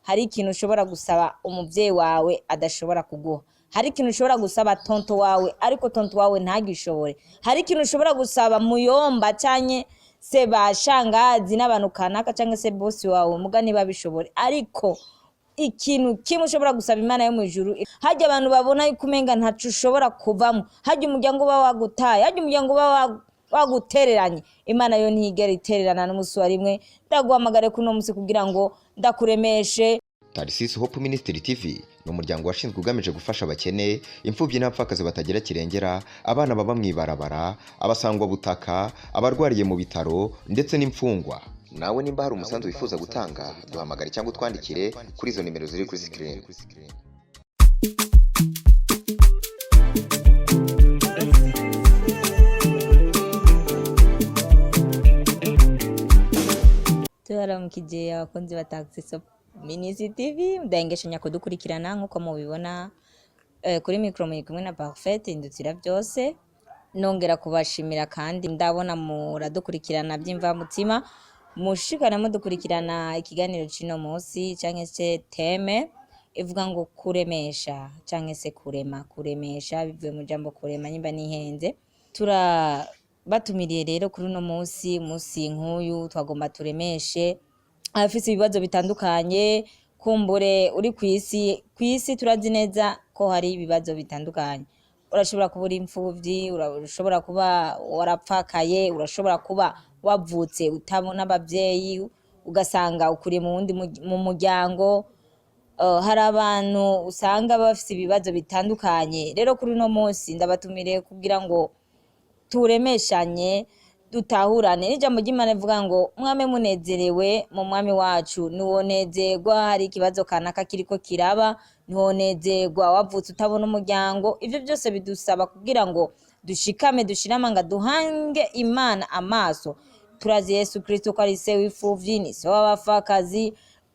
Hari ikintu ushobora gusaba umuvyeyi wawe adashobora kuguha. Hari ikintu ushobora gusaba tonto wawe, ariko tonto wawe ntagishobore. Hari ikintu ushobora gusaba muyomba canke se ba shangazi n'abantu kanaka canke se bosi wawe, muga ntibabishobore. Ariko ikintu kimwe ushobora gusaba Imana yo mu ijuru, harya abantu babona yuko umenga ntaco ushobora kuvamo, harya umuryango uba wagutaye, harya umuryango uba wagutereranye, Imana yo ntiyigera itererana n'umusi wa rimwe. Ndaguhamagare kuno musi kugira ngo ndakuremeshe. Tarisisi Hope Ministry TV ni umuryango washinzwe ugamije gufasha abakene, imfubyi n'abapfakazi batagira kirengera, abana baba mu ibarabara, abasangwabutaka, abarwariye mu bitaro ndetse n'imfungwa. Nawe nimba hari umusanzu wifuza gutanga, duhamagare cyangwa utwandikire kuri izo nimero ziri kuri screen. Tubaramukije, abakunzi ba Taxis Ministry TV, ndengeshanya kudukurikirana. Nk'uko mubibona, kuri mikoro muri kumwe na Parfaite Indutira byose. Nongera kubashimira kandi ndabona muradukurikirana by'imvamutima, mushikana mudukurikirana ikiganiro c'ino munsi canke se thème ivuga ngo kuremesha canke se kurema. Kuremesha bivuye mu jambo kurema, nyimba nihenze. Turabatumiriye rero kuri uno munsi, munsi nk'uyu twagomba turemeshe abafise ibibazo bitandukanye. Kumbure uri kw'isi, kw'isi turazi neza ko hari ibibazo bitandukanye. Urashobora kuba uri imfuvyi, urashobora kuba warapfakaye, urashobora kuba wavutse utabona abavyeyi, ugasanga ukuriye mu wundi mu muryango. Hari abantu usanga bafise ibibazo bitandukanye. Rero kuri uno munsi ndabatumiriye kugira ngo turemeshanye, dutahurane n'ijambo ry'Imana rivuga ngo mwame munezerewe mu Mwami wacu. Ntiwonezerwa hari ikibazo kanaka kiriko kiraba, ntiwonezerwa wavutse utabona umuryango. Ivyo byose bidusaba kugira ngo dushikame, dushire amanga, duhange Imana amaso. Turazi Yesu Kristo ko ari se w'imfuvyi, ni se w'abapfakazi.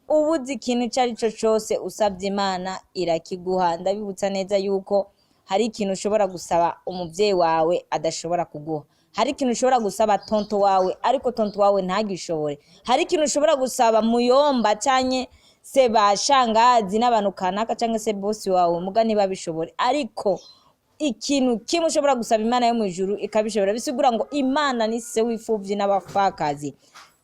Ubuze ikintu ico ari cyo cose, usabye Imana irakiguha. Ndabibutsa neza yuko hari ikintu ushobora gusaba umuvyeyi wawe adashobora kuguha. Hari ikintu ushobora gusaba tonto wawe, ariko tonto wawe ntagishobore. Hari ikintu ushobora gusaba muyomba canke se ba shangazi n'abantu kanaka canke se bosi wawe, muga ntibabishobore. Ariko ikintu kimwe ushobora gusaba Imana yo mu ijuru ikabishobora. Bisigura ngo Imana ni se w'imfuvyi n'abapfakazi.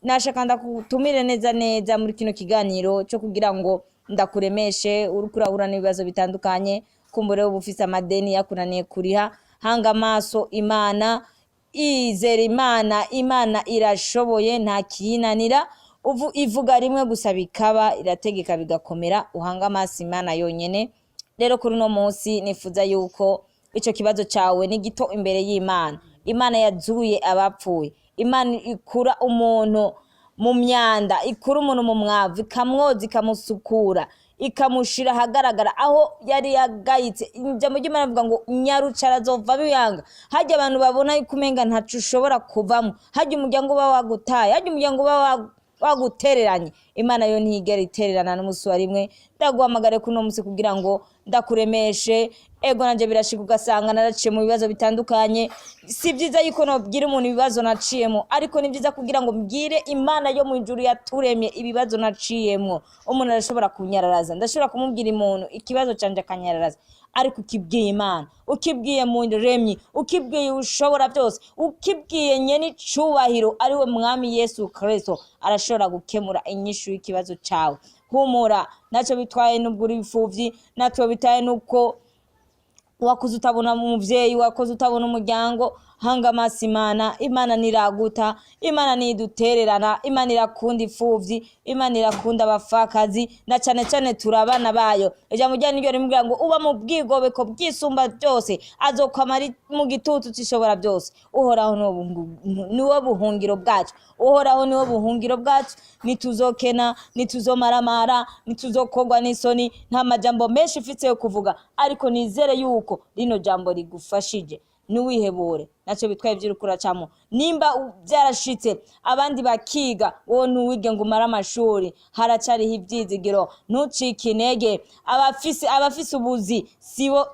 Nashaka ndakutumire neza neza muri kino kiganiro cyo kugira ngo ndakuremeshe. Uriko urahura n'ibibazo bitandukanye, kumbure uba ufise amadeni yakunaniye kuriha, hanga amaso Imana, izera Imana. Imana irashoboye, nta kiyinanira. Uvu ivuga rimwe gusa bikaba, irategeka bigakomera. Uhanga amaso Imana yonyene. Rero kuri uno munsi nifuza yuko ico kibazo cawe ni gito imbere y'Imana. Imana yazuye abapfuye, Imana ikura umuntu mu myanda, ikura umuntu mu mwavu, ikamwoza, ikamusukura, ikamushira ahagaragara aho yari yagayitse. Ijambo ry'Imana rivuga ngo nyarucara azova biyanga. Harya abantu babona yuko umenga ntaco ushobora kuvamo, harya umuryango uba wagutaye, harya umuryango uba wagutereranye, Imana yo ntiyigera itererana n'umusi wa rimwe. Ndaguhamagare kuno musi kugira ngo ndakuremeshe. Ego, nanje birashika ugasanga naraciye mu bibazo bitandukanye. Si byiza yuko nobwira umuntu ibibazo naciyemo, ariko ni byiza kugira ngo mbwire Imana yo mu ijuru yaturemye ibibazo naciyemwo. Umuntu arashobora kunyararaza, ndashobora kumubwira umuntu ikibazo canje akanyararaza, ariko ukibwiye Imana, ukibwiye Muremyi, ukibwiye Ushobora byose, ukibwiye nyene icubahiro ariwe Mwami Yesu Kristo, arashobora gukemura inyishu y'ikibazo cawe. Humura, ntacyo bitwaye n'ubwo uri imfuvyi, ntacyo bitwaye n'uko wakuze utabona umuvyeyi, wakoze utabona umuryango. Hanga amaso Imana. Imana niraguta, Imana ntidutererana. Imana irakunda imfuvyi, Imana irakunda abapfakazi, na cane cane turi abana bayo. Ijambo ryayo niryo rimubwira ngo uba mu bwigobeko bwisumba byose azokwama ari mu gitutu c'Ishobora byose. Uhoraho niwo buhungiro bwacu, Uhoraho niwo buhungiro bwacu. Ntituzokena, ntituzomaramara, ntituzokogwa n'isoni. Nta majambo menshi mfise yo kuvuga, ariko nizere yuko rino jambo rigufashije. Ntiwihebure, ntacyo bitwaye ibyo uriko uracamo. Nimba byarashitse abandi bakiga, wowe ntuwige ngo umare amashuri, haracariho ivyizigiro. Ntucike intege. Abafise ubuzi sibo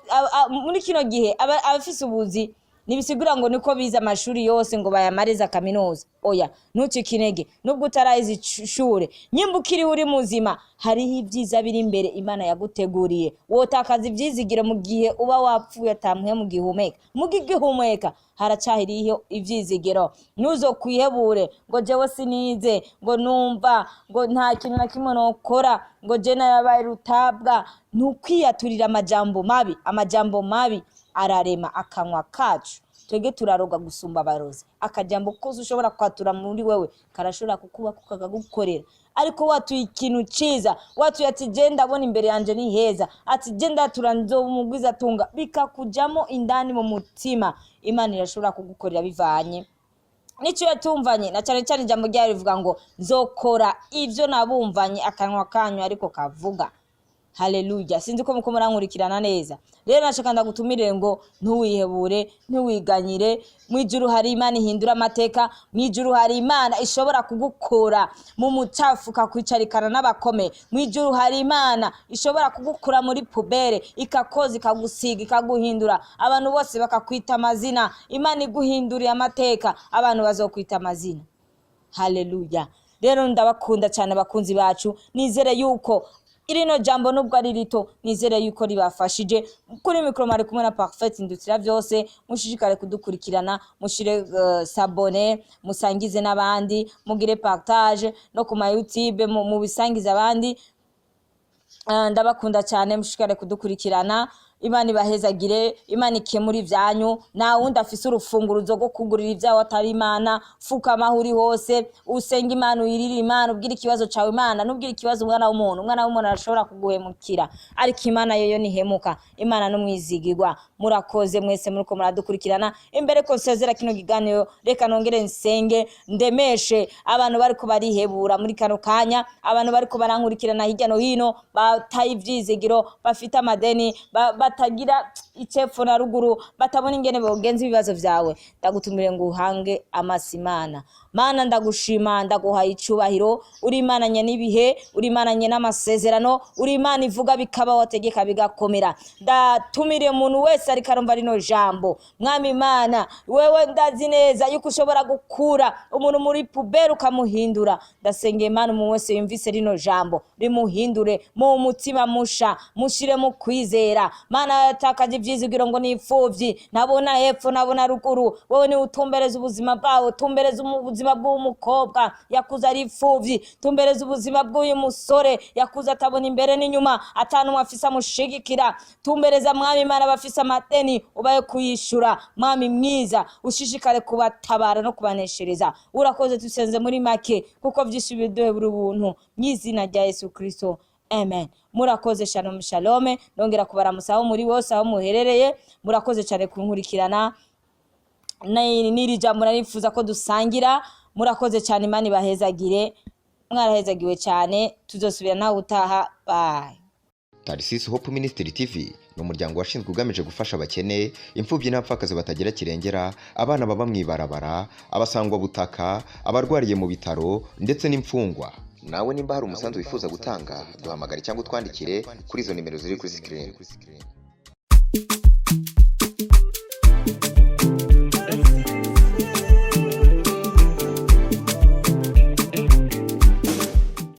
muri kino gihe abafise ubuzi. Ntibisigura ngo niko bize amashuri yose ngo bayamarize kaminuza. Oya, ntucike intege nubwo utarahize ishure. Nyimba ukiriho uri muzima, hariho ibyiza biri imbere Imana yaguteguriye. Wotakaza ivyizigiro mu gihe uba wapfuye atamuhe mu gihumeka? Mu gihumeka haracahiriho ivyizigiro. Ntuzokwihebure ngo jewe sinize, ngo numva ngo nta kintu na kimwe nokora, ngo je narabaye rutabwa. Ntukwiyaturira amajambo mabi. Amajambo mabi ararema akanwa kacu. Twebwe turaroga gusumba abarozi. Akajambo kose ushobora kwatura muri wewe karashobora kukuba kakagukorera. Ariko watuye ikintu ciza, watuye ati je ndabona imbere yanje ni heza, ati je ndatura nzomugwiza tunga, bikakujamo indani mu mutima, Imana irashobora kugukorera bivanye nico yatumvanye. Na cane cane ijambo ryayo rivuga ngo nzokora ivyo nabumvanye akanwa kanyu ariko kavuga. Haleluya! Sinzi ko muko murankurikirana neza. Rero nashaka ndagutumire ngo ntuwihebure, ntuwiganyire. Mwijuru hari Imana ihindura amateka. Mwijuru hari Imana ishobora kugukura mu mucafu ikakwicarikana n'abakome. Mwijuru hari Imana ishobora kugukura muri pubere, ikakoza, ikagusiga, ikaguhindura, abantu bose bakakwita amazina. Imana iguhinduriye amateka, abantu bazokwita amazina. Haleluya! Rero ndabakunda cyane abakunzi bacu. Nizere yuko irino jambo nubwo ari rito, nizere yuko ribafashije. Kuri mikoro mari kumwe na Parfait Ndutira byose. Mushishikare kudukurikirana, mushire s'abonner, musangize n'abandi, mugire partage no ku ma YouTube, mubisangize abandi. Ndabakunda cyane, mushishikare kudukurikirana. Imana ibahezagire, Imana ikemura ibyanyu. Nta wundi afise urufunguruzo rwo kugurira ibyawe atari Imana. Fukama aho uri hose, usenge Imana, uyirire Imana, ubwire ikibazo cawe Imana. Nubwire ikibazo umwana w'umuntu, umwana w'umuntu arashobora kuguhemukira, ariko Imana yoyo ntihemuka. Imana n'umwizigirwa. Murakoze mwese muriko muradukurikirana. Imbere ko nsezera kino kiganiro, reka nongere nsenge, ndemeshe abantu bariko barihebura muri kano kanya, abantu bariko barankurikirana hirya no hino, bataye ivyizigiro, bafite amadeni, batagira icepfo na ruguru, batabona ingene bogenza ibibazo vyawe. Ndagutumire ngo uhange amaso Imana. Mana, ndagushima, ndaguhaye icubahiro. Uri Imana nye n'ibihe, uri Imana nye n'amasezerano, uri Imana ivuga bikaba, wategeka bigakomera. Ndatumire umuntu wese ariko arumva rino jambo. Mwami Imana, wewe ndazi neza yuko ushobora gukura umuntu muri pubere ukamuhindura. Ndasengeye Imana, umuntu wese yumvise rino jambo rimuhindure mu mutima musha, mushire mu kwizera. Mana, yatakaje ivyizigiro ngo ni imfuvyi, nabona hepfo nabona ruguru. Wowe niwe utumbereza ubuzima bwawe. Utumbereza ubuzima bw'umukobwa yakuze ari imfuvyi, tumbereza ubuzima bw'uyu musore yakuze atabona imbere n'inyuma, atanumwe afise amushigikira. Tumbereza Mwami Imana bafise amadeni, ubaye kuyishura. Mwami mwiza, ushishikare kubatabara no kubaneshereza. Urakoze, tusenze muri make kuko vyinshi biduhe buri buntu, mw'izina rya Yesu Kristo, amen. Murakoze. Shalom shalom. Nongera kubaramusa aho muri bose, aho muherereye. Murakoze cyane kunkurikirana. N'iri jambo narifuza ko dusangira. Murakoze cyane, Imana ibahezagire. Mwarahezagiwe cyane. Tuzosubira nawe utaha. Bye. Tarisisi Hope Ministry TV ni umuryango washinzwe ugamije gufasha abakene, imfubyi n'abapfakazi batagira kirengera, abana baba mu ibarabara, abasangwabutaka, abarwariye mu bitaro ndetse n'imfungwa. Nawe nimba hari umusanzu wifuza gutanga, duhamagare cyangwa utwandikire kuri izo nimero ziri kuri screen.